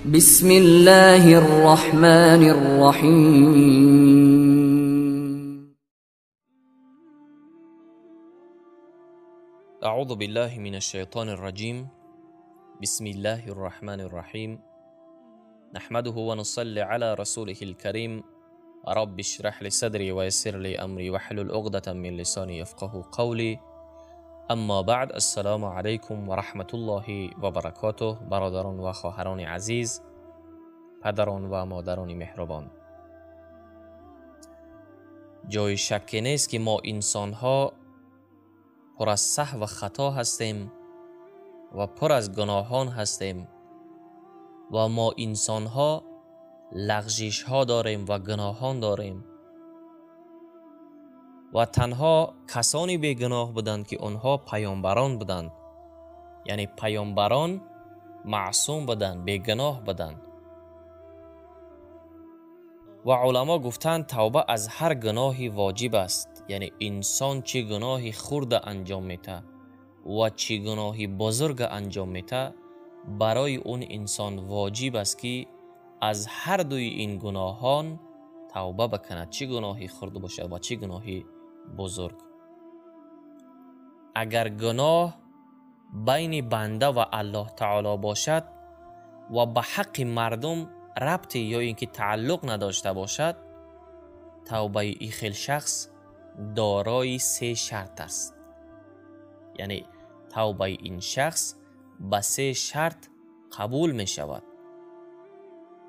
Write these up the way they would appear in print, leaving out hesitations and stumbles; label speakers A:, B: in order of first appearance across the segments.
A: بسم الله الرحمن الرحیم.
B: اعوذ بالله من الشیطان الرجیم. بسم الله الرحمن الرحیم. نحمده ونصلي على رسوله الكريم. رب اشرح لي صدري ويسر لي امري واحلل عقدة من لساني يفقهوا قولي. اما بعد، السلام علیکم و رحمت الله و برکاته. برادران و خواهران عزیز، پدران و مادران مهربان، جای شک نیست که ما انسانها پر از سهو و خطا هستیم و پر از گناهان هستیم و ما انسانها لغزش ها داریم و گناهان داریم و تنها کسانی بیگناه بودند که آنها پیامبران بودند، یعنی پیامبران معصوم بودند، بیگناه بودند. و علما گفتند توبه از هر گناهی واجب است، یعنی انسان چه گناهی خرد انجام میده و چه گناهی بزرگ انجام میده، برای اون انسان واجب است که از هر دوی این گناهان توبه بکند، چه گناهی خرد باشد و چه گناهی بزرگ. اگر گناه بین بنده و الله تعالی باشد و به حق مردم ربط یا اینکه تعلق نداشته باشد، توبه این خیل شخص دارای سه شرط است. یعنی توبه این شخص به سه شرط قبول می شود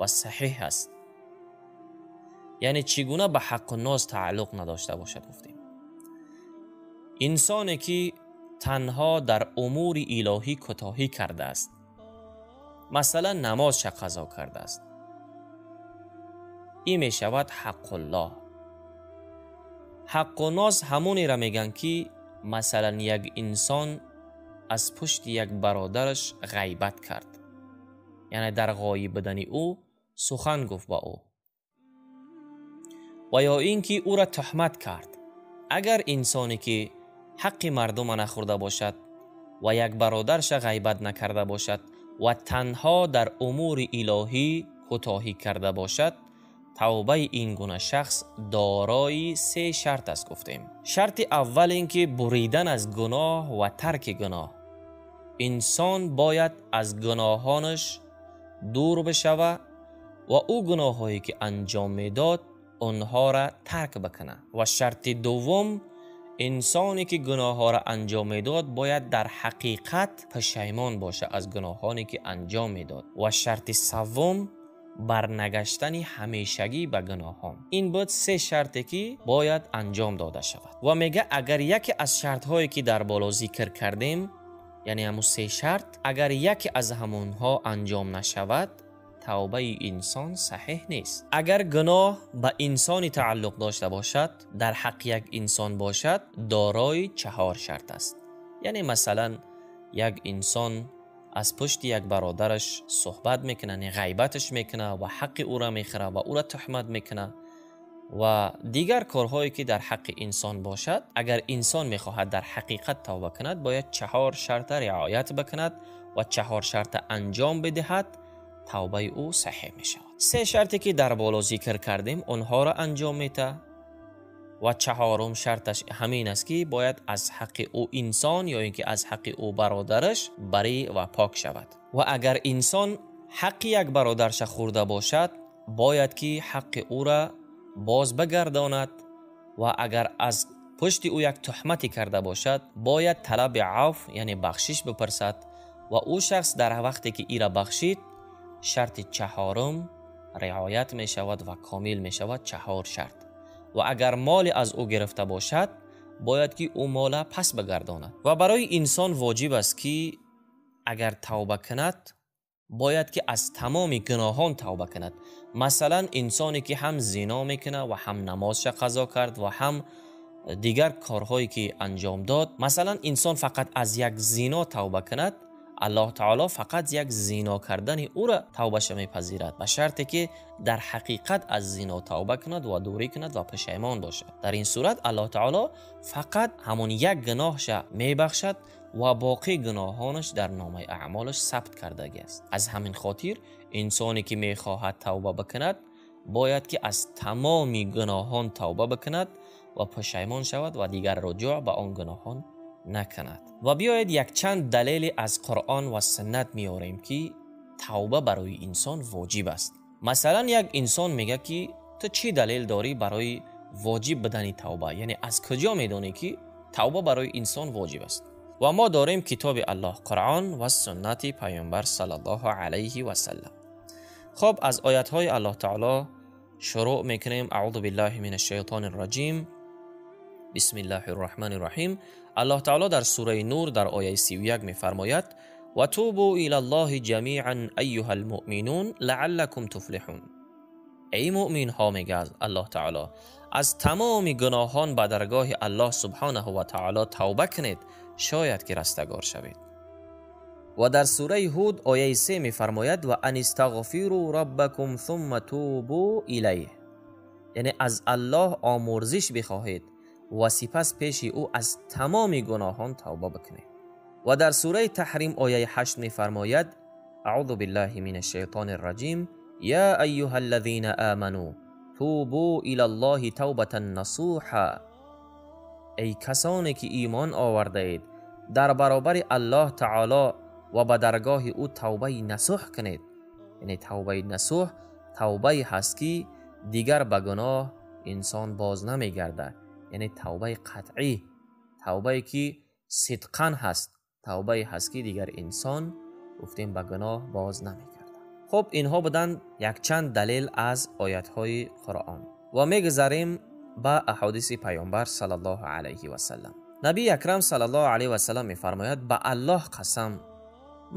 B: و صحیح است. یعنی چگونه به حق الناس تعلق نداشته باشد؟ گفتیم انسانی که تنها در امور الهی کوتاهی کرده است، مثلا نمازش قضا کرده است، این می شود حق الله. حق الناس همونی را میگن که مثلا یک انسان از پشت یک برادرش غیبت کرد، یعنی در غایب بودن او سخن گفت با او، و یا اینکه او را تهمت کرد. اگر انسانی که حق مردم نخورده باشد و یک برادرش غیبت نکرده باشد و تنها در امور الهی کوتاهی کرده باشد، توبه این گونه شخص دارای سه شرط است. گفتیم شرط اول اینکه بریدن از گناه و ترک گناه. انسان باید از گناهانش دور بشود و او گناهایی که انجام میداد آنها را ترک بکنه. و شرط دوم، انسانی که گناه ها را انجام میداد باید در حقیقت پشیمان باشه از گناهانی که انجام میداد. و شرط سوم، برنگشتن همیشگی به گناهان. این بود سه شرطی که باید انجام داده شود. و میگه اگر یکی از شرط هایی که در بالا ذکر کردیم، یعنی همون سه شرط، اگر یکی از همونها انجام نشود، توبه انسان صحیح نیست. اگر گناه به انسانی تعلق داشته باشد، در حق یک انسان باشد، دارای چهار شرط است. یعنی مثلا یک انسان از پشت یک برادرش صحبت میکنه، یعنی غیبتش میکنه و حق او را میخوره و او را تهمت میکنه و دیگر کارهایی که در حق انسان باشد، اگر انسان میخواهد در حقیقت توبه کند، باید چهار شرط رعایت بکند و چهار شرط انجام بدهد، توبه او صحیح می شود. سه شرطی که در بالا ذکر کردیم آنها را انجام میده و چهارم شرطش همین است که باید از حق او انسان یا اینکه از حق او برادرش بری و پاک شود. و اگر انسان حق یک برادرش خورده باشد، باید که حق او را باز بگرداند و اگر از پشت او یک تهمتی کرده باشد، باید طلب عفو یعنی بخشش بپرسد و او شخص در وقتی که ای را بخشید، شرط چهارم رعایت می شود و کامل می شود چهار شرط. و اگر مال از او گرفته باشد، باید که او مال پس بگرداند. و برای انسان واجب است که اگر توبه کند، باید که از تمام گناهان توبه کند. مثلا انسانی که هم زنا میکنه و هم نمازش قضا کرد و هم دیگر کارهایی که انجام داد، مثلا انسان فقط از یک زنا توبه کند، الله تعالی فقط یک زنا کردن او را توبهش میپذیرد، به شرطی که در حقیقت از زنا توبه کند و دوری کند و پشیمان باشد. در این صورت الله تعالی فقط همون یک گناهش میبخشد ва боқӣ гуноҳонаш дар номаи аъмолаш сабт кардагӣ аст. Аз ҳамин хотир инсоне ки мехоҳад тавба бикунад, бояд ки аз тамоми гуноҳон тавба бикунад ва пушаймон шавад ва дигар руҷӯъ ба он гуноҳон накунад. Ва биёед якчанд далеле аз Қуръон ва суннат меорем, ки тавба барои инсон воҷиб аст. Масалан, як инсон мегӯяд, ки ту чӣ далел дорӣ барои воҷиб будани тавба? Яъне аз куҷо медонӣ, ки тавба барои инсон воҷиб аст? Ва мо дорем китоби Аллоҳ Қуръон ва суннати Паёмбар саллаллоҳу алайҳи васаллам. Хоб, аз оятҳои Аллоҳ таоло шурӯъ мекунем. Аъузу биллаҳи минаш шайтони раҷим. Бисмиллаҳи рраҳмани рраҳим. Аллоҳ таоло дар сураи Нур дар ояи 31 мефармояд: ва тубу илаллоҳи ҷамиан айюҳал муъминун лааллакум туфлиҳун. Эй муъминҳо, мегӯяд Аллоҳ таоло, аз тамоми гуноҳон ба даргоҳи Аллоҳ субҳонаҳу ва таоло тавба кунед, шояд ки растагор шавед. Ва дар сураи Ҳуд ояи 3 мефармояд: ва ан истағфиру раббакум сумма тубу илайҳ. Яъне аз Аллоҳ омурзиш бихоҳед ва сипас пеши ӯ аз тамоми гуноҳон тавба бикунед. Ва дар сураи Таҳрим ояи 8 мефармояд: аъузу биллаҳи минаш шайтони рраҷим. Я айюҳаллазина аману тубу илаллоҳи тавбатан насуҳа. Эй касоне ки имон овардаед, дар баробари Аллоҳ таоло ва ба даргоҳи ӯ тавбаи насуҳ кунед. Яъне тавбаи насуҳ тавбае ҳаст, ки дигар ба гуноҳ инсон боз намегардад. Яъне тавбаи қатъӣ, тавбае ки сидқан ҳаст, тавбае ҳаст, ки дигар инсон гуфтем ба гуноҳ боз намегардад. Хуб, инҳо буданд якчанд далел аз оятҳои Қуръон. Ва мегузарем ба аҳодиси Паёмбар саллаллоҳу алайҳи васаллам. Набии Акрам саллаллоҳу алайҳи васаллам мефармояд: ба Аллоҳ қасам,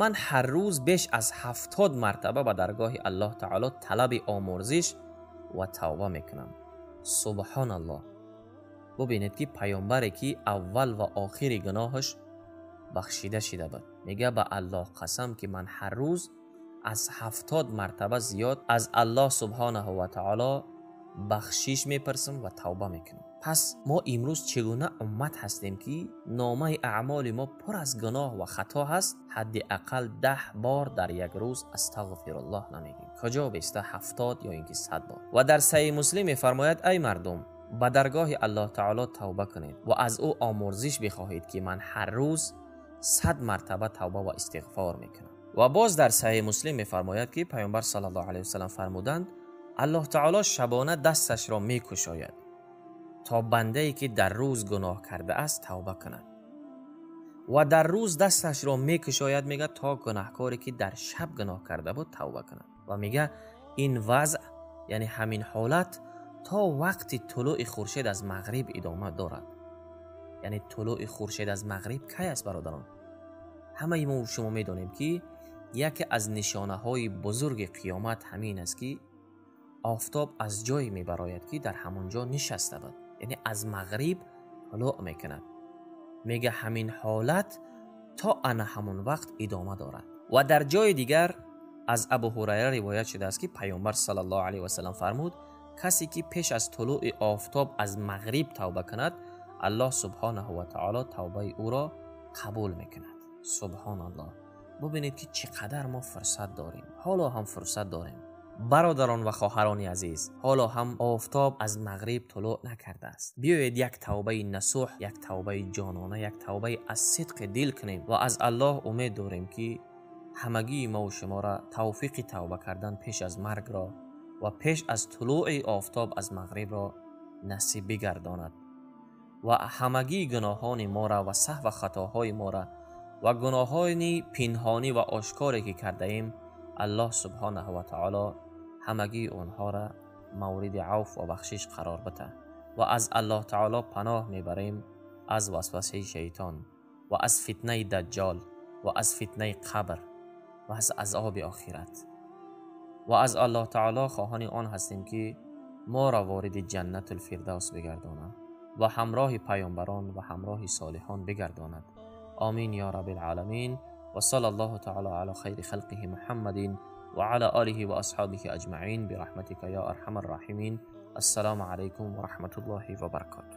B: ман ҳар рӯз беш аз 70 мартаба ба даргоҳи Аллоҳ таоло талаби омурзиш ва тавба мекунам. Субҳоналлоҳ. Бубинед, ки паёмбаре ки аввал ва охири гуноҳаш бахшида шида буд, мегӯяд: ба Аллоҳ қасам, ки ман ҳар рӯз аз 70 мартаба зиёд аз Аллоҳ субҳонаҳу ва таоло бахшиш мепурсам ва тавба мекунам. Пас мо имрӯз чӣ гуна уммат ҳастем, ки номаи аъмоли мо пур аз гуноҳ ва хато ҳаст? Ҳадди ақал 10 бор дар як рӯз астағфируллоҳ намегӯем. Куҷо беста 70 ё ин ки 100 бор. Ва дар Саҳеҳи Муслим мефармояд: эй мардум, ба даргоҳи Аллоҳ таоло тавба кунед ва аз ӯ омурзиш бихоҳед, ки ман ҳар рӯз 100 мартаба тавба ва истиғфор мекунам. Ва боз дар Саҳеҳи Муслим мефармояд, ки Паёмбар саллаллоҳу алайҳи васаллам фармуданд: Аллоҳ таоло шабона дасташро мекушояд то бандае ки дар рӯз гуноҳ кардааст тавба кунад, ва дар рӯз дасташро мекушояд, мегӯяд, то гунаҳкоре ки дар шаб гуноҳ карда буд тавба кунад. Ва мегӯяд ин вазъ, яъне ҳамин ҳолат, то вақти тулӯи хуршед аз мағриб идома дорад. Яъне тулӯи хуршед аз мағриб кай аст, бародарон? Ҳамаи мо шумо медонем, ки яке аз нишонаҳои бузурги қиёмат ҳамин аст, ки офтоб аз ҷое мебарояд, ки дар ҳамон ҷо нишаста буд, яъне аз мағриб тулӯъ мекунад. Мега ҳамин ҳолат то ана ҳамон вақт идома дорад. Ва дар ҷои дигар аз Абу Ҳурайра ривоят шудааст, ки Паёмбар саллаллоҳу алайҳи васаллам фармуд: касе ки пеш аз тулӯи офтоб аз мағриб тавба кунад, Аллоҳ субҳонаҳу ва таоло тавбаи ӯро қабул мекунад. Субҳоналлоҳ. Бубинед, ки чӣ қадар мо фурсат дорем. Ҳоло ҳам фурсат дорем. Бародарон ва хоҳарони азиз, ҳоло ҳам офтоб аз мағриб тулӯъ накардааст. Биёед як тавбаи насуҳ, як тавбаи ҷонона, як тавбаи аз сидқи дил кунем ва аз Аллоҳ умед дорем, ки ҳамагии мо ва шуморо тавфиқи тавба кардан пеш аз маргро ва пеш аз тулӯи офтоб аз мағрибро насиб бигардонад ва ҳамагии гуноҳони моро ва саҳв ва хатоҳои моро ва гуноҳони пинҳонӣ ва ошкоре ки кардаем, Аллоҳ субҳонаҳу ва таоло ҳамагии онҳоро мавриди авф ва бахшиш қарор бидиҳад. Ва аз Аллоҳ таоло паноҳ мебарем аз васвасаи шайтон ва аз фитнаи даҷҷол ва аз фитнаи қабр ва аз азоби охират. Ва аз Аллоҳ таоло хоҳони он ҳастем, ки моро вориди ҷаннатул фирдавс бигардонад ва ҳамроҳи паёмбарон ва ҳамроҳи солиҳон бигардонад. Амин ё раббил оламин. Ва саллаллоҳу таоло ала хайри халқиҳи Муҳаммадин ва ала олиҳи ва асҳобиҳи аҷмаин бираҳматика ё арҳамар роҳимин. Ассалому алайкум ва раҳматуллоҳи ва баракотуҳ.